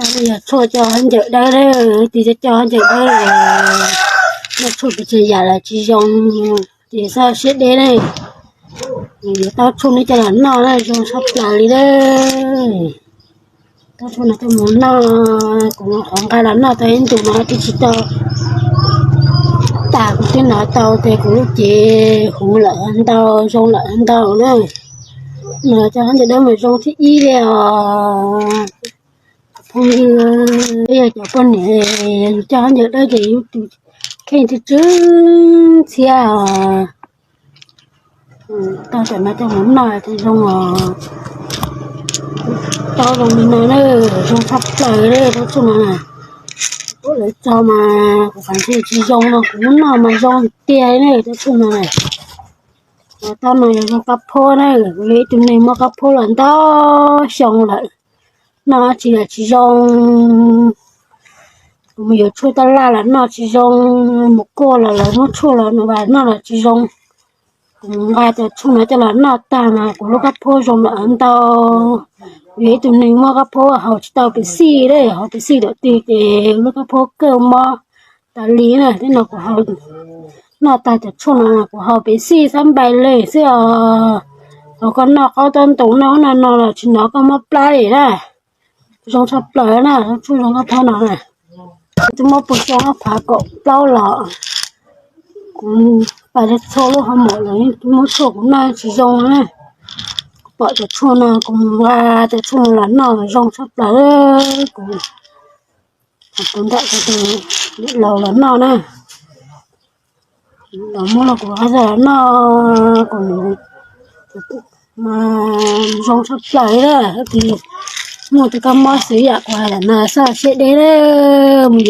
Yog tshuaj coj ncaws dawb, tis coj ncaws dawb, noj tshuaj pes tsawg yam los tsis zoo, ces xav siab deb ne. Yuav taub tshuaj no coj los noj na, zoo tshaj plaws li lawm. Taub tshuaj no coj mus noj, kuv qhov nqa los noj tau ib ntus no twb tsis tau tas, kuv twb noj tau ces kuv lub cev huv lawm ntau, zoo lawm ntau na. No coj ncaws dawb mas zoo thib ib li os. Phooj ywg, yog cov poj niam yus coj ncaws dawb ces yus tus kheej twb tsw ntxhiab os. Tau tam no coj mus noj thiaj zoo os. Taub zoo li no na, zoo tshaj plaws li taub tshuaj no na. Kuv lawv tso mas kuv xav tias tsis zoo no kuv noj mas zoo tiag ne taub tshuaj no na. Taub no yog zoo kab phob na, kuv yog ib tug neeg muaj kab phob los ntau xyoo lawm. Noj tsis yam tsis zoo, kuv mus yuav tshuaj taj laj los noj tsis zoo, mus kuaj los lawv muab tshuaj los noj los tsis zoo. Kuv nqa cov tshuaj no coj los noj tag mas kuv lub kab phob zoo lawm ntau. Kuv yog ib tug neeg muaj kab phob haus tsis tau pes xij, haus pes xij tam twg ces lub kab phob kawj mob tas li na. Tej no kuv haus, noj tag cov tshuaj no kuv haus pes xij xab npais li xwb os. Haus koj noj qaub tob ntoos noj ub noj no los tsis hnov koj mob plab li na. Zoo tshaj plaws na, tshuaj zoo kab phob no na. Twb muab puag xyoo ob phav kaum plaub los kuv pais txhua lub hoo maum los twb muab tshuaj kuv noj tsis zoo na. Kuv pom cov tshuaj no kuv mus nqa cov tshuaj no los noj zoo tshaj plaws. Kuv, kuv nram cov laus los noj na, los muab los kuv qab zaj los noj, kuv mas zoo tshaj plaws li. Tis muaj tus kab mob xwb yam kuv hais ntawm no xav siab deb mus yuav